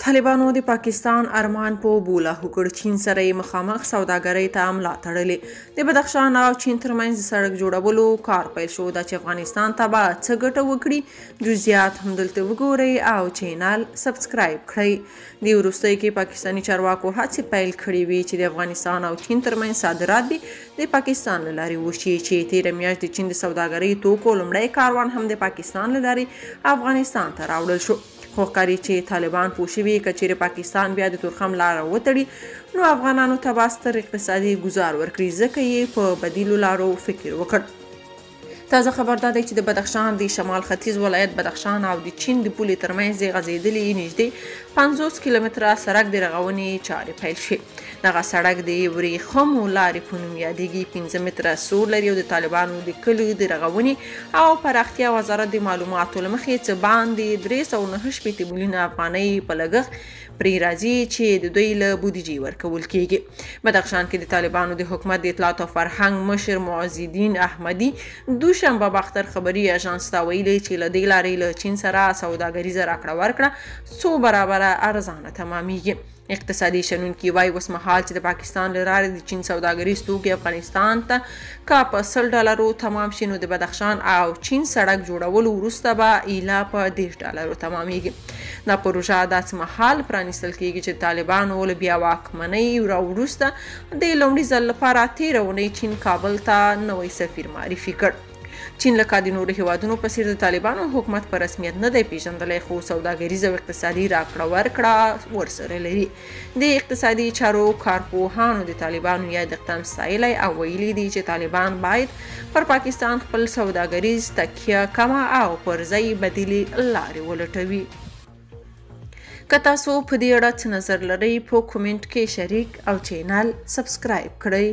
طالبانو د پاکستان ارمان په اوبو لاهو کړ، چین سره یې مخامخ سوداګرۍ ته ملا تړلې. د بدخشان او چین ترمنځ د سړک جوړولو کار پیل شو. دا چې افغانستان ته به څه ګټه وکړي، جزئیات هم دلته وګورئ او چینل سبسکرایب کړئ. دې وروستیو کې پاکستاني چارواکو هڅې پیل کړې وې چې د افغانستان او چین ترمنځ صادرات دې د پاکستان له لارې وشي، چې تېره میاشت د چین د سوداګرۍ توکو لومړی کاروان هم د پاکستان له لارې افغانستان ته راوړل شو. خو ښکاري چې طالبان پوه شوي که چیرې پاکستان بیا د تورخم لاره وتړي نو افغانانو ته به ستر اقتصادي ګوزار ورکړي، ځکه یې په بدیلو لارو فکر وکړ. تازه خبر دا دی چې د بدخشان د شمال ختیځ ولایت بدخشان او د چین د پولې ترمنځ د غځېدلي نږدې 50 کیلومتره سړک د رغونې چارې پیل شوې. دغه سړک د ورېښمو لارې په نوم یادېږي، 5 متره سور لري او د طالبانو د کلیو د رغونې او پراختیا وزارت د معلوماتو له مخې څه باندې 369 میلیونه افغانۍ په لګښت پرې راځي چې د دوی له بودیجې ورکول کیږي. بدخشان کې د طالبانو د حکومت د اطلاعات او فرهنګ مشر معزالدین احمدي دوشنبه باختر خبري اژانس ته ویلي چې له دې لارې له چین سره سوداګریزه راکړه ورکړه څو برابره ارزانه تمامیږي. اقتصادي شنونکي وايي اوس مهال چې د پاکستان له لارې د چین سوداګریز توکي افغانستان ته که په $100 تمام شي نو د بدخشان او چین سړک جوړولو وروسته به ایله په $30 تمامیږي. دا پروژه داسې مهال پرانیستل کیږي چې طالبانو له بیا واکمنۍ وروسته د لومړي ځل لپاره تېره اونۍ چین کابل ته نوی سفیر معرفي کړ. چین لکه د نورو هیوادونو په څیر د طالبانو حکومت په رسمیت نه دی پیژندلی، خو سوداګریزه او اقتصادي راکړه ورکړه ورسره لري. د اقتصادي چارو کارپوهانو د طالبانو یاد اقدام ستایلی او ویلي دي چې طالبان باید پر پاکستان خپل سوداګریز تکیه کمه او پر ځای بدیلې لارې ولټوي. که تاسو په دې اړه څه نظر لرئ په کومنټ کې شریک او چینل سبسکرایب کړئ.